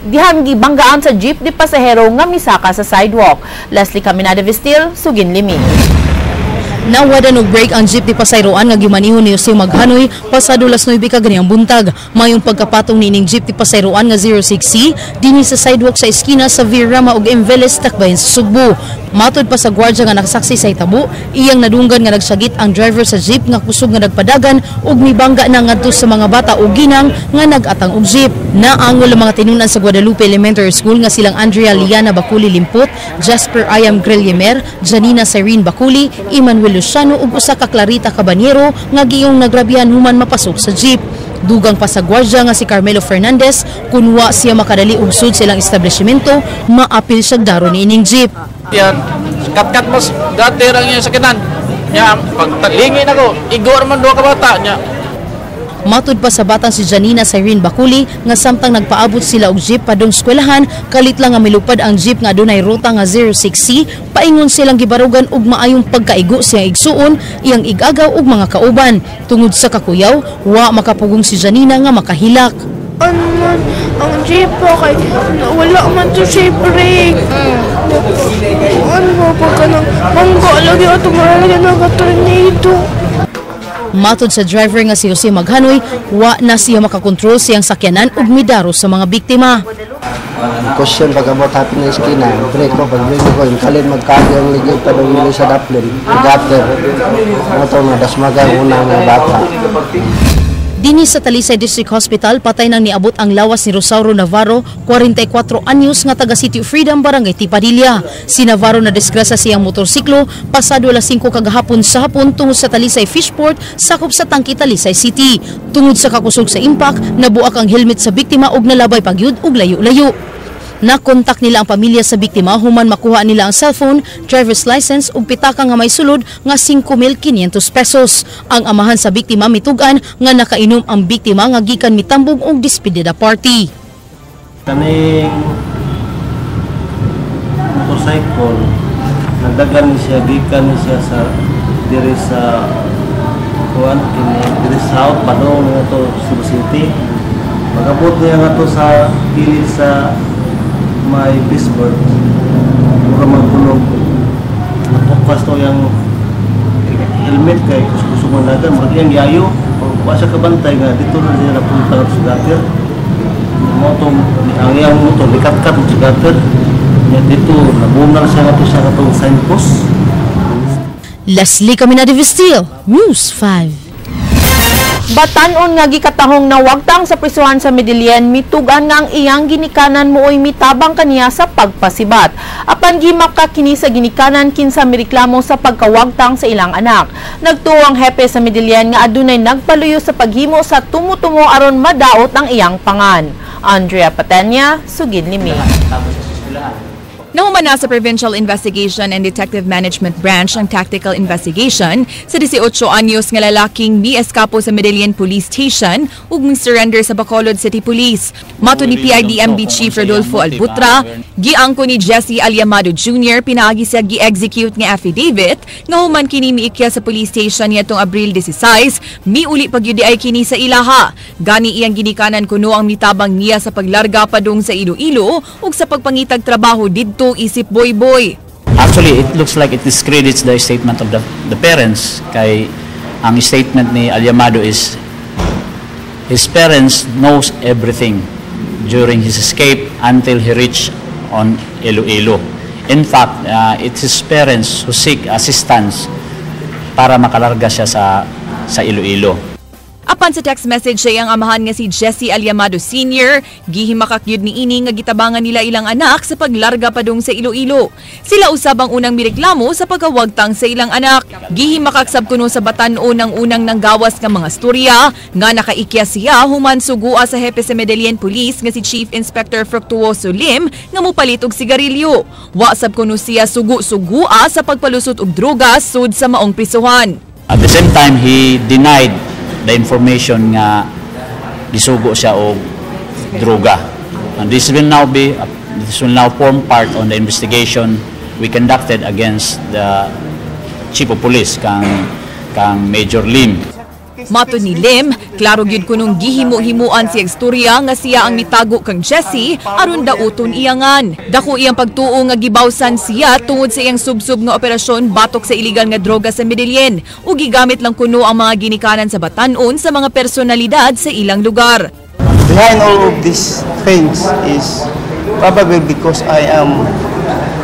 dihang gibanggaan sa jeep di pasahero nga misaka sa sidewalk. Leslie Caminada Vestil, Sugin Limi. Nawada og break ang jeep di pasayroan nga gimaniho ni Jose Maghanoy pasado las 9 ka ganiyang buntag. Mayong pagkapatong niining jeep di pasayroan nga 06C dinhi sa sidewalk sa eskina sa Virama ug M. Velez Dakbayan sa Sugbo. Matod pa sa gwardiya nga nakasaksi sa hitabo, iyang nadunggan nga nagsagit ang driver sa jeep nga kusog nga nagpadagan ug mibangga na ngadto sa mga bata ug ginang nga nag-atang og jeep. Naangol ang mga tinunan sa Guadalupe Elementary School nga silang Andrea Liana Baculi Limpot, Jasper Ayam Greliemer, Janina Cyrene Baculi, Emmanuel Luciano ug usa ka Clarita Cabanyero nga giyong nagrabihan human mapasok sa jeep. Dugang pa sa gwardiya nga si Carmelo Fernandez, kunwa siya makadali og sud sa ilang establishmento, maapil siya daro niining jeep. Yan, kat-kat mas dati rang yung sakinan. Nya, pagtalingin ako, igor man duha ka bata nya. Matud pa sa batang si Janina Cyrene Baculi nga samtang nagpaabot sila og jeep padung eskwelahan, kalit lang nga milupad ang jeep nga adunay ruta nga 06C, paingon silang gibarugan og maayong pagkaigo siyang igsuon, iyang igagaw og mga kauban. Tungod sa kakuyaw, wa makapugong si Janina nga makahilak. Ano, ang jeep po kay wala man to siya brake. Ano ba pagka nang mangga lagi ato maralaga ng tornado. Matod sa driver nga si Jose Maghanoy, wa na siya makakontrol siyang sakyanan ug midaro sa mga biktima. Question pag-abot hapin ng eskina, break ko, pag-break ko, yung kalit magkagi ang ligid pa nung sa daplin, gutter, ano to, madasmaga ang unang mga bata. Dinhi sa Talisay District Hospital, patay nang niabot ang lawas ni Rosauro Navarro, 44 anyos nga taga City of Freedom, Barangay Tipadilla. Si Navarro na disgrasya siyang motorsiklo pasado alas 5 kagahapon sa hapon tungod sa Talisay Fishport, sakop sa Tangki, Talisay City. Tungod sa kakusog sa impact, nabuak ang helmet sa biktima ug nalabay pagyud og layo-layo. Nakontak nila ang pamilya sa biktima human makuha nila ang cellphone, driver's license ug pitaka nga may sulod nga 5,500 pesos. Ang amahan sa biktima mitug-an nga nakainom ang biktima nga gikan mitambog og despedida party. Kaning motorcycle nagdagan ni siya gikan ni siya sa diri sa kuan kini diri south padung ngadto Cebu City. Pag-abot niya ngadto sa kilid sa may Pittsburgh, mura magkulog napukas to yung helmet kay kusog man dagan murag iyang yayo. Wa siya kabantay nga dito na siya napunta sa gutter. Moto ang iyang moto likat-kat sa gutter. Dito nabungal siya ngadto sa katong signpost. Leslie Caminada Vestil, News 5. Batan-on nga gikatahong nawagtang sa prisuhan sa Medellin, mitugan nga ang iyang ginikanan mooy mitabang kaniya sa pagpasibat. Apan gimaka kini sa ginikanan kinsa mireklamo sa pagkawagtang sa ilang anak. Nagtuo ang hepe sa Medellin nga adunay nagpaluyo sa paghimo sa tumutumo aron madaot ang iyang pangan. Andrea Patenya, Sugid Limi. Nahuman na sa Provincial Investigation and Detective Management Branch ang tactical investigation sa 18 anyos nga lalaking mi-eskapo sa Medellin Police Station ug surrender sa Bacolod City Police. Mato ni PIDMB Chief Rodolfo Albutra, giangko ni Jesse Aliamado Jr. pinaagi sa gi-execute nga affidavit nga human kini miikya sa police station niadtong Abril 16, miuli pagyud ay kini sa ilaha. Gani iyang ginikanan kuno ang mitabang niya sa paglarga padung sa Iloilo ug sa pagpangitag trabaho didto isip boy-boy. Actually, it looks like it discredits the statement of the parents kay ang statement ni Aliamado is his parents knows everything during his escape until he reached on Iloilo. In fact, it's his parents who seek assistance para makalarga siya sa Iloilo. Apan sa text message sa iyang amahan nga si Jesse Aliamado Sr., gihimakak yun ni ini nga gitabangan nila ilang anak sa paglarga padung sa Iloilo. Sila usab ang unang mireklamo sa pagkawagtang sa ilang anak. Gihimakak sab kuno sa batan-on ang unang nanggawas nga mga storya nga nakaikya siya human sugua sa hepe sa Medellin Police nga si Chief Inspector Fructuoso Lim nga mopalit og sigarilyo. Wa sab kuno siya sugu-sugua sa pagpalusot og droga sud sa maong prisuhan. At the same time, he denied the information nga gisugo siya og droga. And this will now form part on the investigation we conducted against the chief of police kang Major Lim. Matod ni Lim, klaro gyud kunong gihimo-himuan siya istorya nga siya ang mitago kang Jesse aron dauton iyangan. Dako iyang pagtuo nga gibawsan siya tungod sa iyang subsub nga operasyon batok sa iligal nga droga sa Medellin ug gigamit lang kuno ang mga ginikanan sa batan-on sa mga personalidad sa ilang lugar. Behind all of these things is probably because I am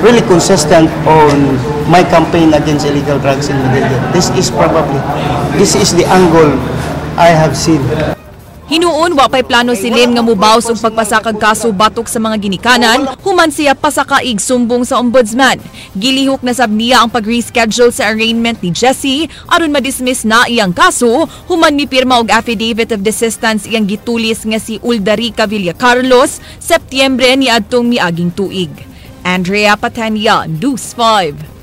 really consistent on my campaign against illegal drugs in Medellin. This is the angle I have seen. Hinuon, wa pay plano si Lim nga mubaws og pagpasakag kaso batok sa mga ginikanan, human siya pasakaig sumbong sa ombudsman. Gilihok na sab niya ang pag-reschedule sa arraignment ni Jesse aron madismiss na iyang kaso, human mipirma og affidavit of desistance iyang gitulis nga si Uldarica Villacarlos, Setyembre niadtong miaging tuig. Andrea Patania, News 5.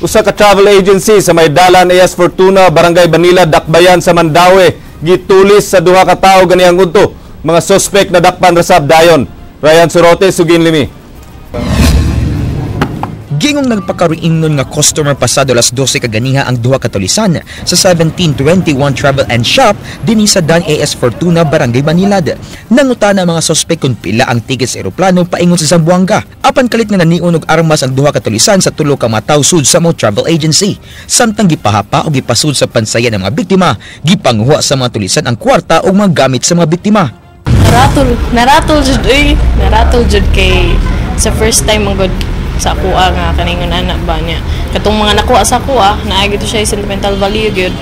Usa ka travel agency sa may dalan AS Fortuna, Barangay Banila, Dakbayan sa Mandaue, gitulis sa duha ka tawo ganiyang udto. Mga suspect na dakpan rasab dayon. Ryan Sorote, Sugin Limi. Gingong nagpakaroon nga customer pasado alas 12 kaganiha ang duha ka tulisan sa 1721 Travel and Shop dinhi sa Dan AS Fortuna, Barangay Banilad. Nangutana ang mga suspect kung pila ang ticket sa eroplano paingon sa Zamboanga. Apan kalit nga nanion og armas ang duha ka tulisan sa tulo ka mga tawo sud sa mo travel agency. Samtang gipahapa o gipasud sa pansayan ang mga biktima, gipanguha sa mga tulisan ang kwarta o mga gamit sa mga biktima. Naratol jud oy, naratol jud kay sa first time man gud sa akuha nga kaningon anak ba niya. Katong mga nakuha sa akuha, naa gid siya sentimental value gyud.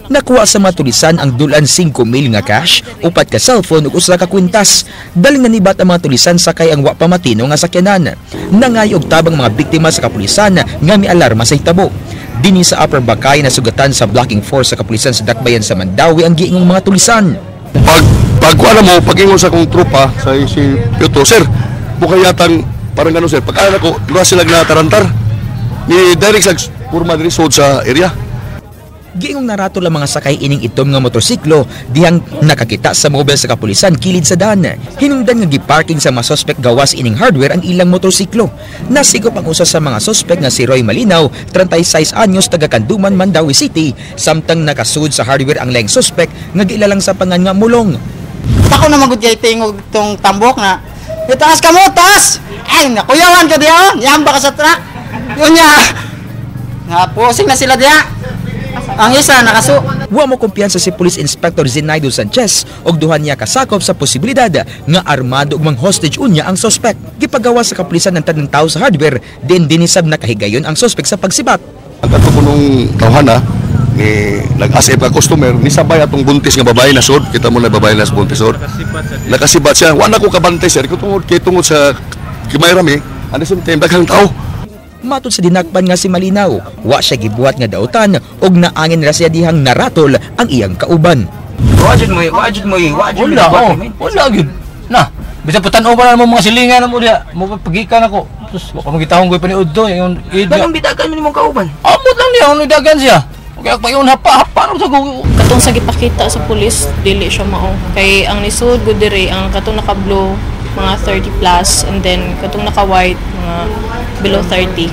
Nakuha sa mga tulisan ang dulan 5 mil nga cash, upat ka cellphone ug usa ka kwintas. Daling nanibat ang mga tulisan sakay ang wa pa matino nga sakyanan. Nangayo og tabang mga biktima sa kapulisan nga mialarma sa hitabo. Dinhi sa Upper Bakay nasugatan sa blocking force sa kapulisan sa Dakbayan sa Mandaue ang giingong mga tulisan. Pag alam mo, pag ingon sa akong tropa sa si Piotr, sir, bukayatan parang gano'n sir, pag alam ko, duha sila natarantar. Ni direct sa purma diri sud sa area. Giingong naratol ang mga sakay ining itom nga motorsiklo dihang nakakita sa mobile sa kapulisan kilid sa daan. Hinungdan nga giparking sa mga suspect gawas ining hardware ang ilang motorsiklo. Nasikop ang usa sa mga suspect nga si Roy Malinaw, 36 anyos, taga Kanduman, Mandaue City, samtang nakasud sa hardware ang laing suspect nga gilalang sa pangan nga Mulong. Tako na magud kay tingog tong tambok na. Itaas ka mo, taas! Ay, nakuyawan ka diyan! Yamba ka sa truck! Yun niya! Nga posing na sila diha. Ang isa nakasu. Wa mo kumpiyansa si Police Inspector Zenaido Sanchez og duha niya kasakop sa posibilidad nga armado og mang hostage unya ang sospek. Gipagawa sa kapulisan ng tanang tao sa hardware, din dinisab nakahigayon ang sospek sa pagsibat. Ang kato kunong tawhana ni nag-asip ka customer ni sabay atong buntis nga babae na sud, kita mo na babae na sa buntis sud. Nakasibat siya. Wa na ko kabantay, sir, tungod kay tungod sa kimay rami, at the same time daghang tao. Matod sa dinakpan nga si Malinaw, wa siya gibuhat nga dautan og naangin ra siya dihang naratol ang iyang kauban. Wajud mo, wajud mo, wajud mo. Wala, oh. Wala gyud. Na, bisan patan-o pa na mo mga silingan mo diha, mo pagikan ako. Sus, wa pa magitahong koy paniud do, ingon id. Ganong bitagan mo nimong kauban? Amot lang niya ang dagan siya. Okay, payon hapa hapa sa ko. Katong sa gipakita sa pulis, dili siya mao. Kay ang nisud gud diri ang katong naka-blue mga 30 plus and then katong naka-white mga below 30.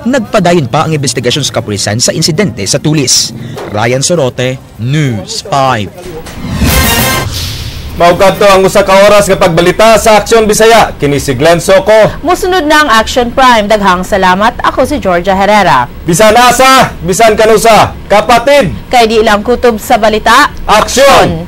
Nagpadayon pa ang investigasyon sa kapulisan sa insidente sa Tulis. Ryan Sorote, News 5. Mao kadto ang usa ka oras nga pagbalita sa Aksyon Bisaya. Kini si Glenn Soco. Musunod na ang Action Prime. Daghang salamat. Ako si Georgia Herrera. Bisan asa, bisan kanusa, kapatid. Kay di ilang kutob sa balita. Aksyon!